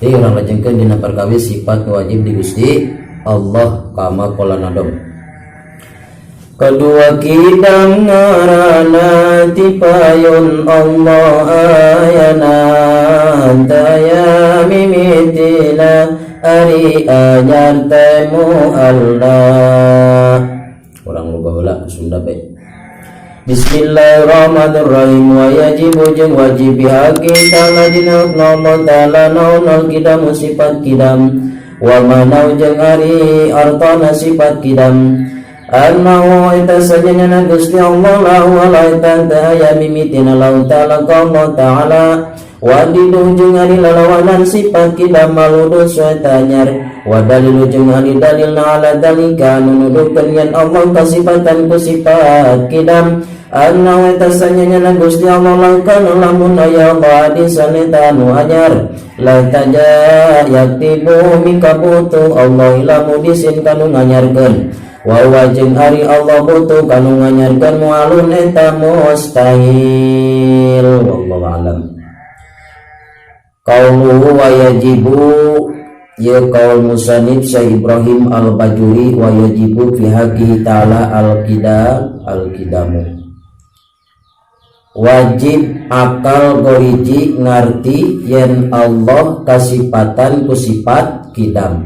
Jadi urang lajengkeun dina perkawis sifat wajib di Gusti Allah kama qala nadom. Kedua kidam ngarana tipayun Allah ayana hantaya mimitina ari anyar temu Allah. Urang loba heula Sunda bae. Bismillahirrahmanirrahim. Wa yajibu jeung wajib bihaqi ta'ala dina Allah ta'ala naon kidam sifat kidam wa manau jeung ari artana sifat kidam annahu eta sajanyana Gusti Allah la wala eta teu aya mimitina lahu ta'ala ka Allah ta'ala wa didu jeung ari lalawanan sifat kidam maludus eta anyar wa dalilu jeung ari dalilna ala dalika anu nuduhkeun yen Allah kasifatan ku sifat kidam annahu eta sajanyana Gusti Allah langkana lamun aya Allah hadisan eta anu anyar la taja yaktibu mikabutu Allah ila mudisin kanu nganyarkeun wa huwa jeung ari Allah butuh kanu nganyarkeun mualun eta mustahil. Wallahu alam. Qauluhu wa yajibu ya qaul musanib Syekh Ibrahim Al-Bajuri wa yajibu fi haqqihi ta'ala al-qidam al-qidamu wajib akal goriji ngarti yen Allah kasipatan ku sifat kidam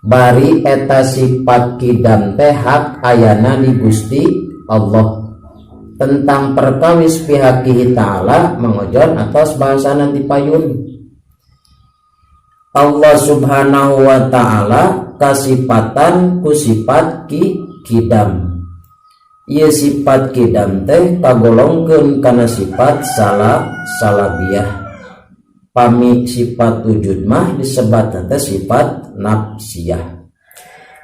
bari eta sifat kidam teh hak ayana di Gusti Allah. Tentang perkawis pihak ta'ala mengojon atas bahasa nanti payun Allah subhanahu wa ta'ala kasipatan ku sifat kidam. Ieu sifat kidam teh kagolongkeun kana sifat salabiah. Pami sifat wujud mah disebatna teh sifat nafsiyah.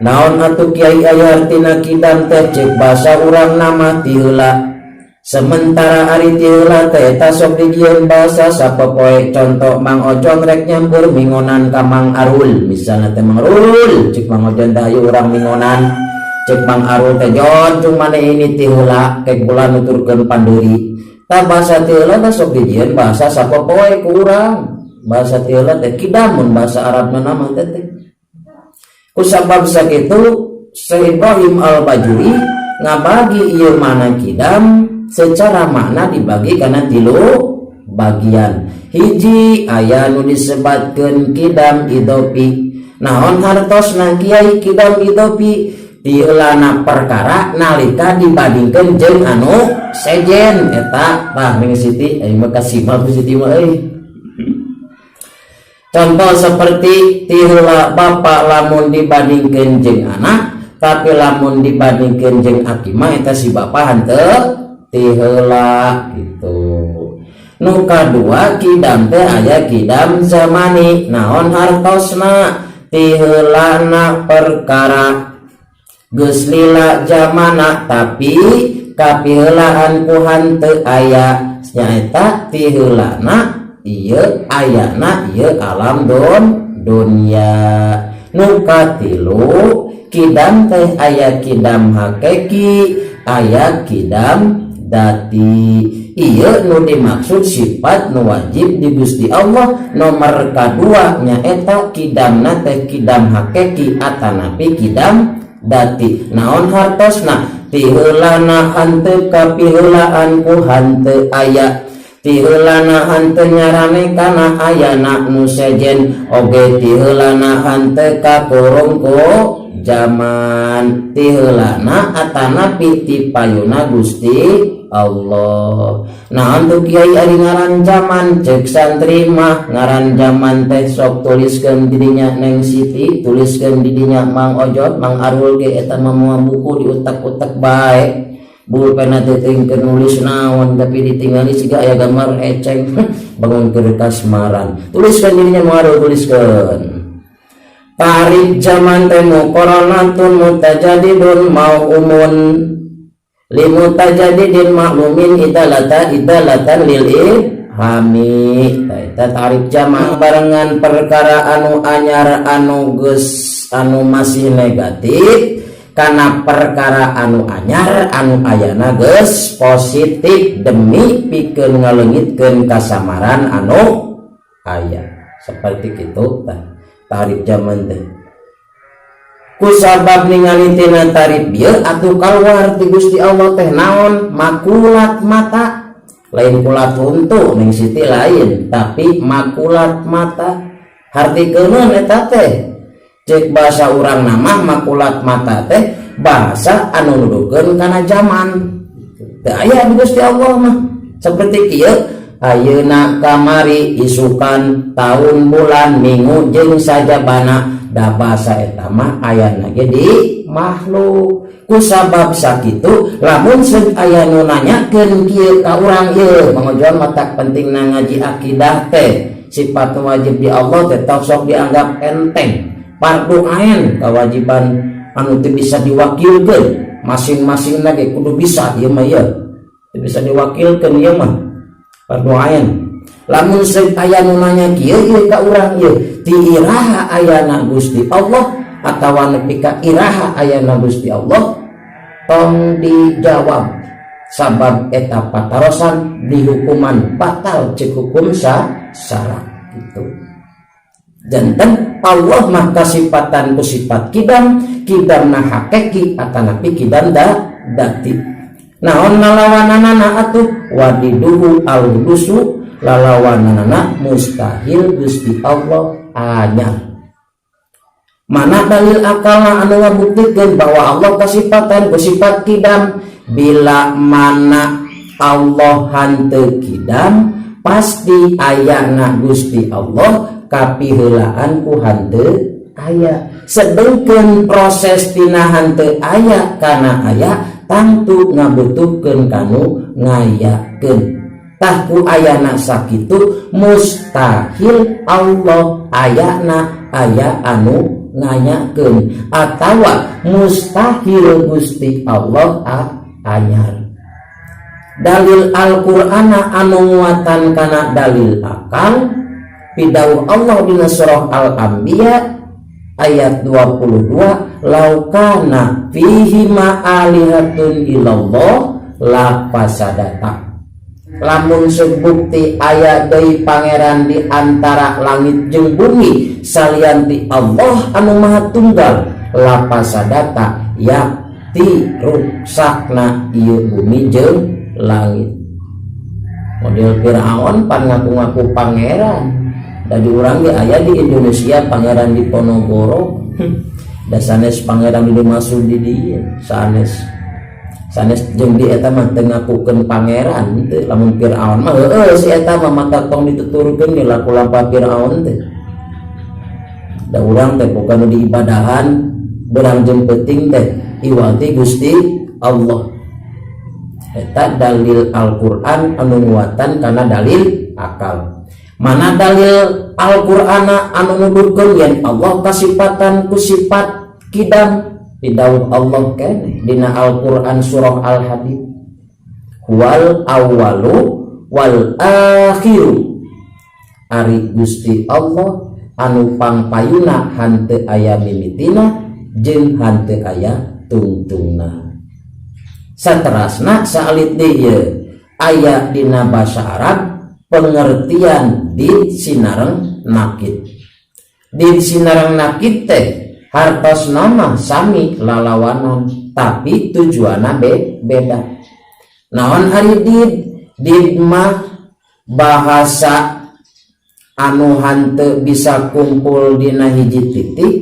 Naon atuh kiai aya artina kidam teh ceuk bahasa urang nama ti heula. Sementara ari ti heula teh eta sok dijieun bahasa sapopoe. Contoh Mang Ojon rek nyambur mingonan ka Mang Arul misalna teh, Mang Arul, ceuk Mang Ojon teh, ayo urang mingonan. Ceuk Mang Arul teh, Jon, cung maneh ini ti heula kek bulan nuturkeun panderi. Tah bahasa ti heula teh sok dijieun bahasa sapopoe ku urang. Bahasa ti heula teh kidamun bahasa Arabna nama teh teh. Kusabab sakitu Syekh Ibrahim Al-Bajuri ngabagi ieu mana kidam secara makna dibagi kana tilu bagian. Hiji aya nu disebatkeun kidam idopi. Naon hartosna kiai kidam idopi? Tiheulana perkara nalika dibandingkeun jeung anu sejen eta. Tah Ning Siti aing mah kasimak ku Siti mah euy. Contoh seperti tiheula bapak lamun dibandingkeun jeung anak, tapi lamun dibandingkeun jeung aki mah eta si bapak henteu tiheula gitu. Nu kadua kidam teh aya kidam zamani. Naon hartosna? Tiheulana perkara geus lila zamana tapi kapiheulaan ku hanteu aya, nyaeta tiheulana ieu ayana ieu alam dunya. Nu katilu kidam teh aya kidam hakiki aya kidam dati. Ieu nu dimaksud sifat nu wajib di Gusti Allah nomor kadua nyaeta kidamna teh kidam hakiki atanapi kidam dati. Naon hartosna? Tiheulana hanteu kapiheulaan ku hanteu aya, tiheulana hanteu nyarane kana ayana nu sejen, oge tiheulana hanteu kakurung ku zaman, tiheulana atanapi tipayuna Gusti Allah. Nah untuk kiai ari ngaran zaman? Cek santri mah ngaran zaman teh sok tuliskeun didinya Neng Siti, tuliskeun didinya Mang Ojot, Mang Arul ge eta mah moal buku di utak-utak bae pulpen teh teuing nulis naon, tapi ditinggali siga aya gambar eceng bangun keur kasmaran. Tuliskeun didinya Mang Arul, tuliskeun tarik zaman teh muqaranatun mutajadidun mau umun limutajadidin maklumin idalata idalatan lil ibhami. Eta tarik zaman barengan perkara anu anyar anu geus anu masih negatif. Kana perkara anu anyar, anu ayana geus positif, demi pikeun ngaleungitkeun kasamaran anu aya. Seperti itu tah tarif zaman teh. Kusabab ningali tina tarif ieu atuh kaluar ti Gusti Allah teh naon? Makulat mata. Lain kulat huntu, Ning Siti, lain, tapi makulat mata. Hartikeun eta teh, cek bahasa urang nama, makulat mata teh bahasa anu nuduhkeun kana zaman. Teu aya di Gusti Allah mah seperti kieu: ayeuna, kamari, isukan, tahun, bulan, minggu, jeung sajabana. Da bahasa eta mah ayana ge di makhluk. Kusabab sakitu, lamun seug aya nu nanyakeun kieu ka urang ieu, mangojon, matak pentingna ngaji akidah teh. Sifat wajib di Allah teh sok dianggap enteng. Fardu ain, kewajiban anu teu bisa diwakilkeun, masing-masing lagi kudu bisa ieu mah. Ieu teu bisa diwakilkeun, ieu mah fardu ain. Lamun seug aya nu nanya kieu ieu ka urang ieu, ti iraha ayana Gusti Allah atawa nepi ka iraha ayana Gusti Allah, tong dijawab, sabab eta patarosan dihukuman batal cek hukum sa syarak gitu. Janten Allah mah kasipatan ku sifat kidam. Kidamna hakeki atanapi kidam da dati. Naon lalawananana atuh? Wa didduhu al-hudusu. Lalawananana mustahil Gusti Allah anyar. Mana dalil akalna anu ngabuktikeun bahwa Allah kasipatan ku sifat kidam? Bila mana Allah hanteu kidam, pasti ayana Gusti Allah kapiheulaan ku hanteu aya. Sedengkeun proses tina hanteu aya kana aya tangtu ngabutuhkeun kanu ngayakeun. Tah, ku ayana sakitu, mustahil Allah ayana aya anu nanyakeun atawa mustahil Gusti Allah anyar. Dalil Al-Qur'ana anu nguatan kana dalil akal, pidawuh Allah dina surah Al-Anbiya ayat 22, laukana fihi ma alihatun illallah la fasadata. Lamun sebukti aya deui pangeran di antara langit jeung bumi salian ti Allah anu Maha Tunggal, la fasadata, yakti ruksakna ieu bumi jeung langit. Model Fir'aun pan ngaku-ngaku pangeran. Da di urang ge aya di Indonesia Pangeran Diponegoro. Da sanes pangeran di dimaksud di dieu, sanes, sanes. Jeung di eta mah teu ngakukeun pangeran teu. Lamun Fir'aun mah heueuh, si eta mah mata tong dituturkeun ge laku lampah Fir'aun teh. Da urang teh bukan di ibadahan, berang jeung penting teh iwati Gusti Allah. Eta dalil Al-Qur'an anu nguatan kana dalil akal. Mana dalil Al-Qur'ana anu nuduhkeun yen Allah kasipatan ku sifat kidam? Pidawuh Allah keneh dina Al-Qur'an surah Al-Hadid, huwal awwalu wal akhiru. Ari Gusti Allah anu pangpayuna hanteu aya mimitina jeung hanteu aya tungtungna. Saterasna, saalit deui, aya dina bahasa Arab pengertian did sinareng nakid. Did sinareng nakid teh hartos nama sami lalawanan, tapi tujuanna beda. Naon ari did? Did mah bahasa anu hanteu bisa kumpul dina hiji titik,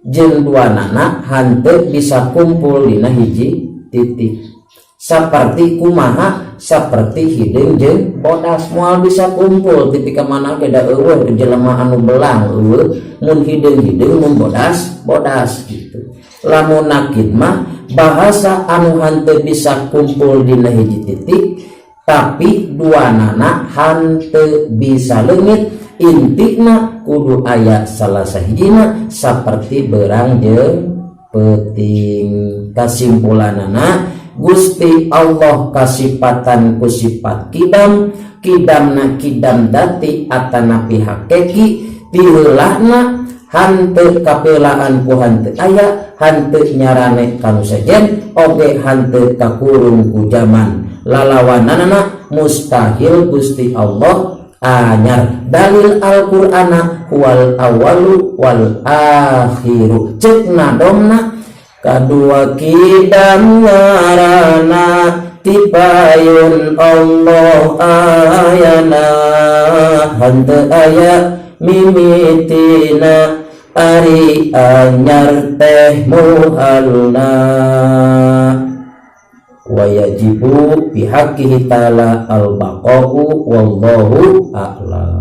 jeung duanana hanteu bisa kumpul dina hiji titik. Seperti kumaha? Seperti hideung jeung bodas, moal bisa kumpul. Titik ka mana ge da euweuh jelema anu belang, euweuh. Mun hideung hideung, mun bodas bodas gitu. Lamun nakid mah bahasa anu hanteu bisa kumpul dina hiji titik, tapi duanana hanteu bisa leungit. Intina kudu aya salah sahijina, seperti berang jeung peuting. Kasimpulanana, Gusti Allah kasipatan ku sifat kidam. Kidamna kidam dati atanapi hakeki. Tiheulana Hanteu kapelaan ku hanteu aya, hanteu nyarane kanu sejen oge, hanteu kakurung ku zaman. Lalawananana mustahil Gusti Allah anyar. Dalil Al-Qur'ana huwal awalu wal akhiru. Cek nadomna kadua kidam ngarana, tipayun Allah ayana, hanteu aya mimitina, ari anyar teh muhalna. Wayajibu bihaqqihi ta'ala al-baqa'u, wallahu a'lam.